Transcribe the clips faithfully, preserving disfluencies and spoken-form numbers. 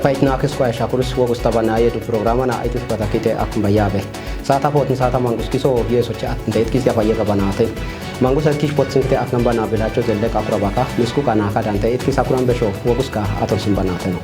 Fayit na kis kwaya shakuris wogus tabana yedu programa na aitis batakite akun bayabe. Sata potin sata mangus kiso yeso cha atin deit kis ya faye gabana atin. Mangus at kish potsin kite akun bana bilacho zelle kakura baka misku kana ka dante it kis akuran besho wogus ka ator simbana atin.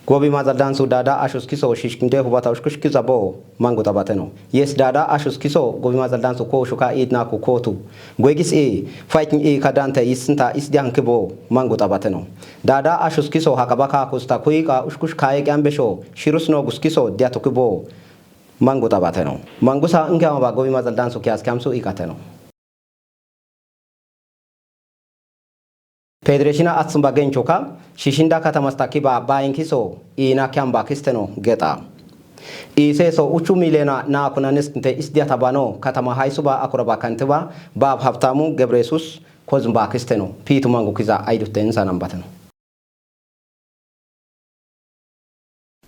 Gobi mazaldan su dada ashus kiso shishkinde hubata ushkush kizabo mangu tabateno. Yes dada ashus kiso gobi mazaldan su ko shuka id na ku kotu. Gwegis e fighting e kadanta is nta is dian kibo mangu tabateno. Dada ashus kiso hakabaka kusta kuika ushkush kaye kyambesho shirus no gus kiso diatu kibo mangu tabateno. Mangusa nkyama ba gobi mazaldan su kyas kyamsu ikateno. Federeshina atsumba genchoka shishinda katamas takiba bayin kiso ina kyamba kisteno geta. Iseso uchu milena na kuna niskinte isdiata bano katama haisuba akuraba kantiba bab haptamu gebresus kozumba kisteno pitu mangu kiza aidutte insa nambateno.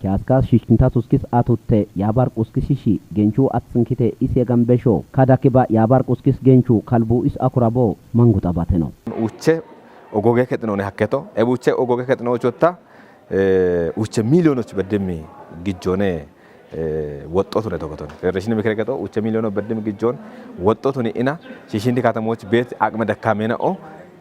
Kyaskas shishkinta suskis atutte yabar quskisishi genchu atsinkite is yegan besho kadakiba yabar quskis genchu kalbu is akurabo mangu tabateno. Uche ogoge ketnone hakketo ebuche ogoge ketno chotta uche milionoch beddemi gijjone woxxotu ne togoton federeshini mikire geto uche miliono beddim gijjon woxxotu ni ina shishindi katamoch bet aqme dakkamena o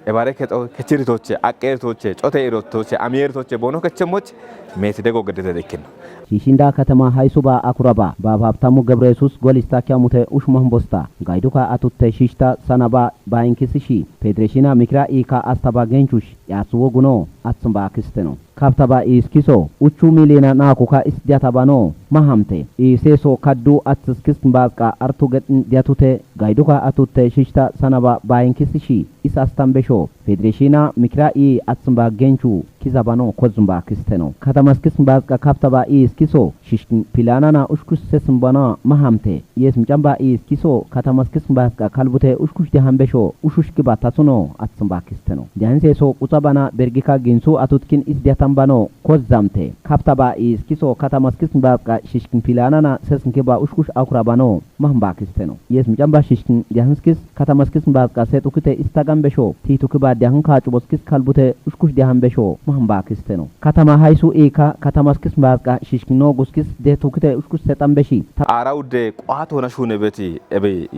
ebare kexo kechiritoche aqqeritoche cote irotoche amiyeritoche bono kechemoch metide gogedete ikkino. Shishinda katama haisuba akuraba bab haptamu gebreyesus golista kyamute ushmahmbosta gayduka atutte shishta sanaba bayinkisishi federeshina mikra ika astaba genchush yatsu woguno atsumba kisteno. Kaptaba iiskiso uchu milina nakuka is diatabano mahamte iiseso kaddu atsiskis mbazqa artu getn diatute gayduka atutte shishta sanaba bayinkisishi is astambesho federeshina mikra ii atsmba genchu kizabano kozmba kisteno. Katamaskis mbazqa kaptaba iiskiso shishkn pilanana ushkus sesmbana mahamte yes mcamba iiskiso katamaskis mbazqa kalbute ushkush dihambesho ushushkiba tasuno atsmba kisteno. Dianseso qutsabana bergika ginsu atutkin is diatambano kozzamte kaptaba iiskiso katamaskis mbazqa shishkin pilanana sesnkiba ushkush akurabano mahmba kisteno. Yes mcamba shishkin dianskis katamaskis mbazqa setukite istagambesho titukiba dianka cuboskis kalbute ushkush dianbesho mahmba kisteno. Katama haysu ika katamaskis mbazqa shishkin noguskis detukite ushkush setambeshi. Ara udde qwatona shune beti ebe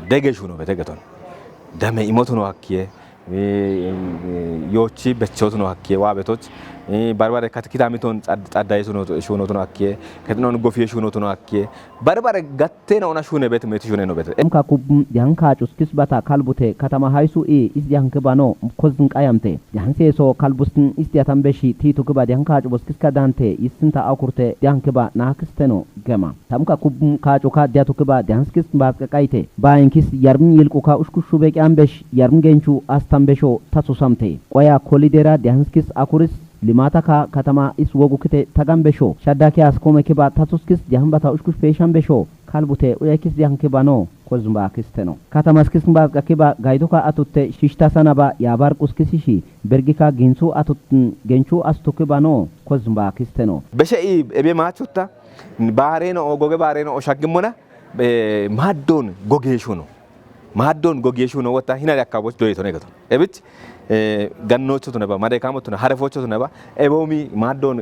dege shuno bete geton. Dame imotono akkiye yochi bechotono akkiye wa betoch. Barbare katkita miton xaddaye shunotono akkiye ketnon gofiye shunotono akkiye barbare gattena ona shune bete meti shune no bete. Emka kubm dianka cuskis bata kalbute katama haysu i is dianke bano kozn qayamte dianse so kalbustin is diatambeshi titu kiba dianka cuboskis kadante issinta akurte dianke ba nakisteno gema. Tamka kubm kacuka diatukiba dianskis mbazqa qayte bayinkis yarm yilquka ushkushu beqyambesh yarm genchu astambesho tasusamte qoya kolidera dianskis akuris limataka katama is wogukite tagambesho shaddakias komekiba tasuskis dianbata ushkush peshambesho kalbute uyakis diankibano kozmba kisteno. Katamaskis mbazqa kiba gayduka atutte shishta sanaba yabar quskisishi bergika ginsu atutn genchu astukibano kozmba kisteno. Beshe i ebe machutta bareno ogoge bareno oshaggimona maddon gogeshuno. Maddon gogeshuno wotta hinari akkaboch doyeto negaton. Ebich gannocho tunaba made kamo tuna harefo cho tunaba ebomi maddon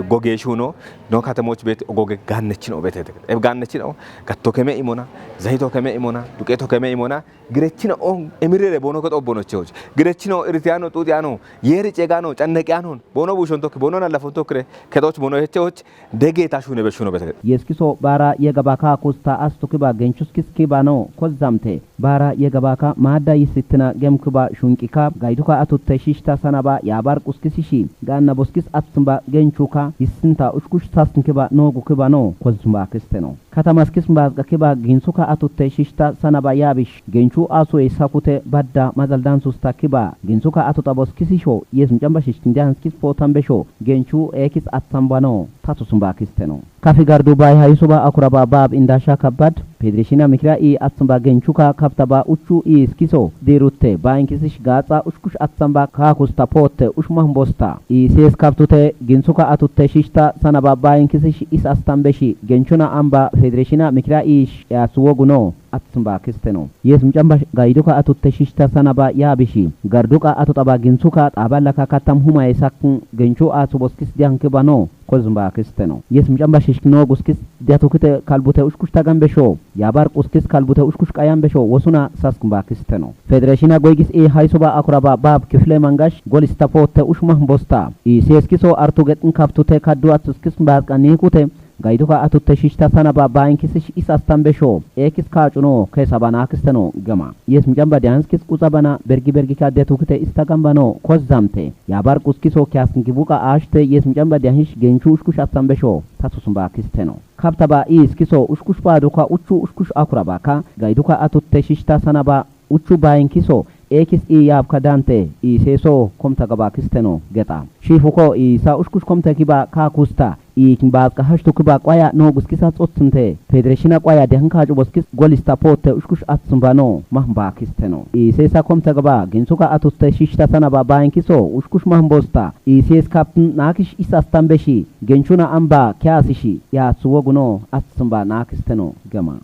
gogeshuno. No katamoch bet ogoge gannechino betete eb gannechino gatto keme imona zayto keme imona duqeto keme imona girechino o emirere bono ko xobbono cheoch girechino iritiano tutiano yeri cegano canneqianon bono bushon tokki bono nallafon tokkire ketoch bono hecheoch dege ta shune be shuno bete. Yeskiso bara yegabaka kusta astukiba genchuskis kibano kozzamte bara yegabaka madda yisittina gemkiba shunqika gayduka atutte shishta sanaba yabar quskisishi ganna boskis atsmba genchuka yissinta ushkush sasnkiba nogu kibano kozmba kisteno. Katamaskis mbazqa kiba ginsuka atutte shishta sanaba yabish genchu asue sakute badda mazaldansusta kiba ginsuka atutaboskisisho yes mcamba shishtin dianskis potambesho genchu ekis atsambano tatusumba kisteno. Kafi gardu bay haysuba akuraba bab indasha kabbad pedreshina mikra i atsmba genchuka kaptaba uchu i iskiso dirutte bayinkisish gatsa ushkush atsamba kakusta potte ushmahmbosta i ses kaptute ginsuka atutte shishta sanaba bayinkisish is astambeshi genchuna amba federeshina mikira iish eatsu wogu no atsumba kisteno. Yes mucamba gaiduka atutte shishta sanaba yabishi. Garduka atuxaba ginsuka xaballaka katam humaye sakn genchu atsu boskis dianke bano kozumba kisteno. Yes mucamba shishkno guskis diatukite kalbute ushkush tagan besho. Yabar quskis kalbute ushkush qayan besho wosuna saskun ba kisteno. Federeshina goygis i haysuba akuraba bab kifle mangash golis tapote ushmah bosta. I seskiso artu getn kaptute kaddu atsuskis bazqanikute gaiduka atutte shishta sanaba bayinkisish is astan besho. Ekis kacuno kesabana kisteno gema. Yes mucamba dianskis qutsabana bergi bergi kadde tukite istagambano kozzamte. Yabar quskiso kyaskin gibuka ashte yes mucamba dianhish genchu ushkush astan besho. Tasusumba kisteno. Kaptaba iiskiso ushkush baduka uchu ushkush akurabaka gaiduka atutte shishta sanaba uchu bayinkiso ekis i yabka dante i seso komta gaba kisteno geta. Shifuko i sa ushkush komta kiba ka kusta i kin bazka hashtu kiba qwaya no guskisa tsotsinte. Federeshina qwaya de hanka cuboskis golis tapote ushkush atsumba no mahmba kisteno. I sesa komta gaba ginsuka atuste shishta sanaba bayinkiso ushkush mahmbosta. I ses kaptn nakish is astan beshi. Genchuna amba kyasishi yatsu woguno atsumba nakisteno gema.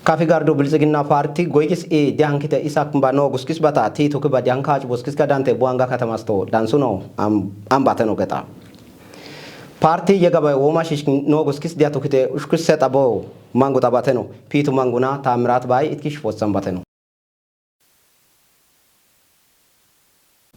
Kafi gardu bilxigina parti goygis i diankite isak mba no guskis bata ti tuki ba dianka cuboskis ka dante buanga katamasto dansuno am ambateno geta. Parti yegabay woma shishkin no guskis diatukite ushkis setabo mangu tabateno. Pitu manguna tamirat bay itkish fossan bateno.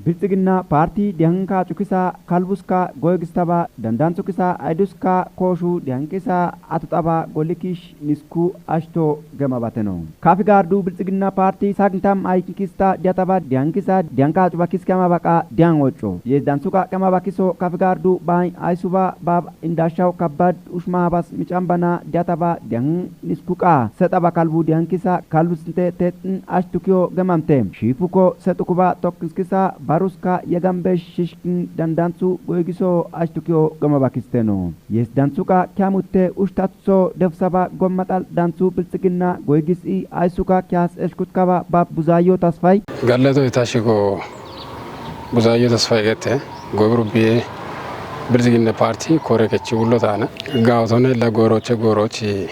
Bilxigina parti dihanka cukisa kalbuska goygistaba dandantsukisa aiduska koshu dihankisa atutaba golikish nisku ashto gema bateno. Kafi gardu bilxigina parti sagntam aykinkista diataba dihankisa dihanka cubakis kema baqa dihan oco. Yes dantsuka kema bakiso kafi gardu bahin aysuba bab indashaw kabbad ushmahabas micambana diataba dihan niskuqa setaba kalbu dihankisa kalbusinte tetn ashtukiyo gemamte. Shifuko setukuba tokkiskisa baruska yegambe shishkin dandantsu goygiso ashtukiyo gemabakisteno. Yes dantsuka kyamutte ushtatso defsaba gommatal dantsu bilxigina goygis i aysuka kyas eshkutkaba bab buzayo tasfay. Galleto itashiko buzayo tasfay gete goy burbiye bilxigina parti kore kechi wullo tana. Gawtone la goroche gorochi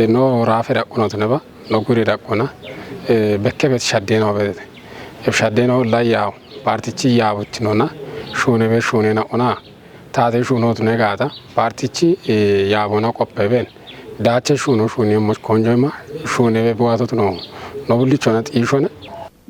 no rafe daqqunotne ba no guri daqquna. Bekke bet shaddeno bet ef shaddeno la yaw partichi yabutinona shune be shunena ona. Tate shunotne gata partichi yabona qoppe ben dache shuno shuni mo konjoyma shune be buatotno no bullichona xishone.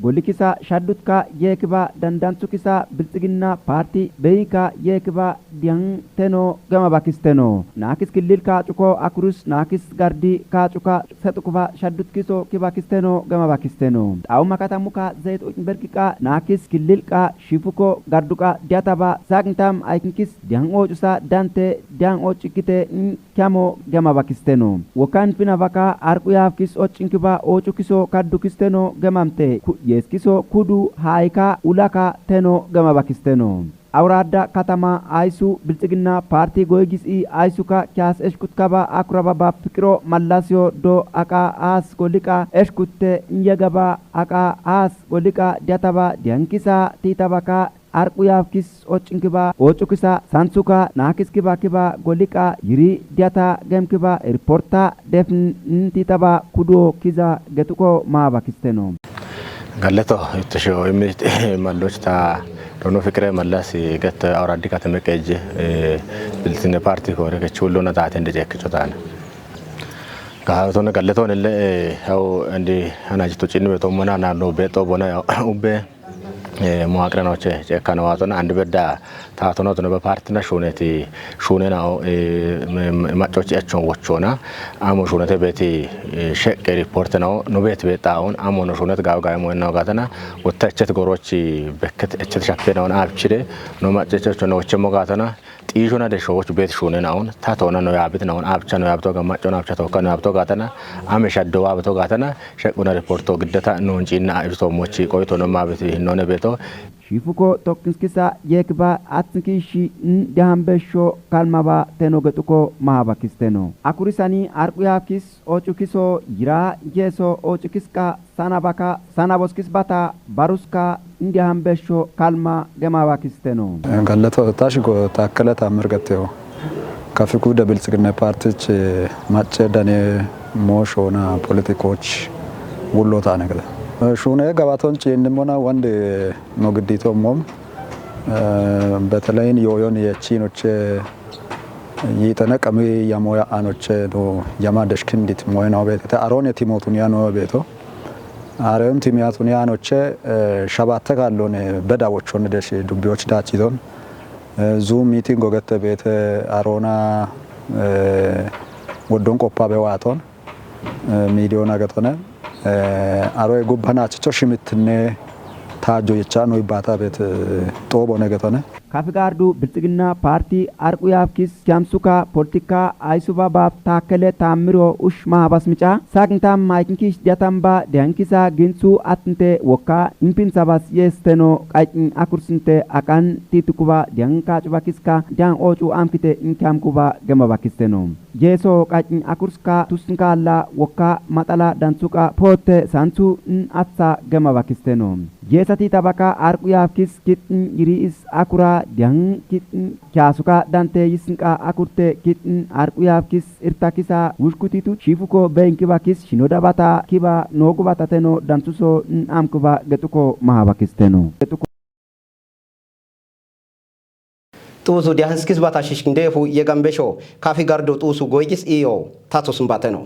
Golikisa shaddutka yekiba dandantsukisa bilxigina parti beyika yekiba dihan teno gema bakisteno. Nakis kililka cuko akurus nakis gardi ka cuka setukuba shaddutkiso kibakisteno gema bakisteno. Xawuma katamuka zeyt ucn bergiqa nakis kililqa shifuko garduqa diataba sagntam aykinkis dihan ocusa dante dihan ocikite kyamo gema bakisteno. Wokan fina baka arqu yafkis ocinkiba ocukiso kaddukisteno gemamte. Yeskiso kudu hayka ulaka teno gema bakisteno. Awradda katama aysu bilxigina parti goygis i aysuka kyas eshkutkaba akuraba ba fikiro mallasyo do aqa as goliqa eshkutte nyegaba aqa as goliqa diataba dihankisa titabaka arqu yafkis ocinkiba ocukisa sansuka nakiskiba kiba goliqa yiri diata gemkiba riporta defn titaba kudo kiza getuko mabakisteno. Galleto ittisho imit mallochta dono fikire mallas get awradi katame qeje biltine parti kore kechi wullo na taten de jekkicho tana. Gahaton galleton le yaw andi ana jito cinni beto mana na no beto bona yaw ubbe muwaqiranoche cekkano waatona andi bedda taatono tono be partina shuuneti shuunena maccochi echon wochona amo shuunete beti sheqqe riporte no no bet bexaun amo no shuunet gaw gaw mo enna gatana wotta echet gorochi bekket echet shappena on abchire no maccochi echon wochemo gatana xiishona de showoch bet shuunena on tatona no yabit na on abcha no yabto ga macco no abcha tokka no yabto gatana ame shaddo wabto gatana sheqquna riporto giddata non cinna abito mochi qoyto no mabiti hinone beto. Shifuko tokkinskisa yekiba atsinkishi n dehambesho kalmaba teno getuko mahabakisteno akurisani arqu yafkis ocukiso yira yeso ocukiska sanabaka sanaboskis bata baruska n dehambesho kalma gemabakisteno. Galleto tashiko takkele tamir getteho. ከፊኩ ደብልጽግና ፓርቲች ማጨዳኔ ሞሾና ፖለቲኮች ውሎታ ነገ ሹነ ገባቶን ጭንሞና ወንድ ኖግዲቶ ሞም በተለይን ዮዮን የቺኖች ይጠነቀሚ የሞያ አኖች ዶ የማ ደሽክንዲት ሞየናው ቤት አሮን የቲሞቱን ያኖ ቤቶ አረም ቲሚያቱን ያኖቼ ሸባተ ካሎን በዳዎቹን ደሽ ዱቢዎች ዳችቶን ዙም ሚቲንግ ወገተ ቤተ አሮና ወዶን ቆፓ በዋቶን ሚዲዮን አገቶነ አሮ የጉባናችቸው ሽምትኔ ታጆ የቻ ነው ይባታ ቤት ጦቦ ነገቶነ Kafi gaardu Bilxiginnaa Paartii Arqu Yaafkis Jamsuka Poolitikaa Ayisuba Baaf Taakkele Taammiro Ush Mahabas Micaa Saagin Taam Maayikin Kiish Diyatam Baa Diyan Kisaa Ginsuu Attinte Wokkaa Impin Sabas Yeesteno Qaycin Akursinte Aqan Tiitukuba Diyan Kaacuba Kiska Diyan Oocuu Amkite Inkaamkuba Gema Bakisteno Jeesoo Qaycin Akurska Tusnkaalla Wokkaa Maxala Dansuqa Pootte Sansu In Atsa Gema Bakisteno. Jeesati tabaka arqu yaafkis kixin yiri'is akura diyan kixin kiyaasuka dante yisinqa akurte kixin arqu yaafkis irtakisa wushkutitu shifuko beenkibakis shinoda bata kiba noogubatateno dansuso in amkuba gexuko mahabakisteno. Xuusu diyahanskis bata shishkindeefu yeganbesho kafi gardo xuusu goygis iyo tatus mbateno.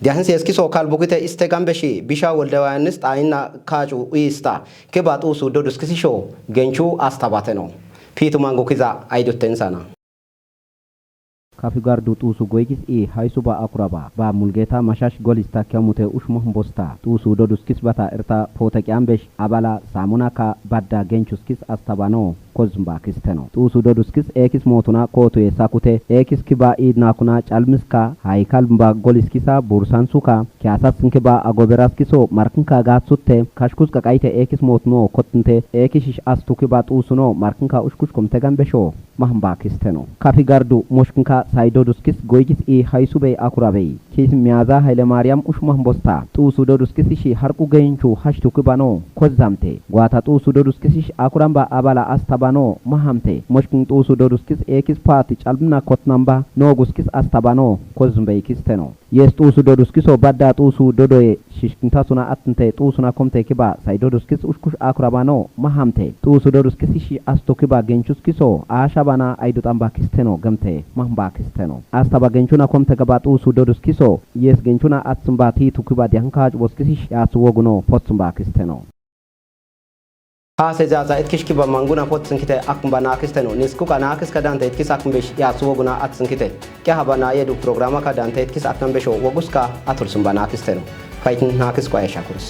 Diyahansi eskiso kalbukite iste ganbeshi bisha woldewayannis xaayinna kaacu uyista kiba xuusu doduskisisho genchu astabateno. Pitu mangu kiza ayduttensana. Kafi gardu xuusu goygis i haysu ba akuraba ba mulgeta mashash golis takyamute ushmo humbosta xuusu doduskis bata irta poteqyambesh abala samunaka badda genchuskis astabano. Kozumba kisteno. Xuusu doduskis eekis mootuna kootuye sakute eekis kiba iidnakuna calmiska hayikalmba goliskisa bursansuka kiyasasnkiba agoberaskiso markinka gaatsutte kashkus qaqayite eekis mootuno kottinte eekishish astukiba xuusuno markinka ushkushkomte ganbesho. Mahmba kisteno. Kafi gardu moshkinka saydoduskis goygis i hayisubey akurabey. Kis miyaza Hayle Maryam ushmah bosta xuusu doduskisishi harqu genchu hashtu kibano kozzamte gwata xuusu doduskisish akuramba abala astabano mahamte moshkin xuusu doduskis eekis paati calbna kotnamba nooguskis astabano kozzumbeykisteno. Yes xuusu doduskiso badda xuusu dodoye shishkintasuna attinte xuusuna komte kiba saydoduskis ushkush akurabano mahamte xuusu doduskisishi asto kiba genchuskiso aashabana ayduxamba kisteno gemte mahmba kisteno. Astaba genchuna komte gaba xuusu doduskiso yes genchuna atsmba tiitu kiba diyankaacu boskisish yaatsu woguno potsmba kisteno. Haase zaza itkish kiba manguna potsinkite akmba naakisteno niskuka naakiska dante itkis akmbesh yaatsu woguna atsinkite. Qe haba naayedu programaka dante itkis aknambesho woguska atulsmba naakisteno. Faytin naakisko ayashakuris.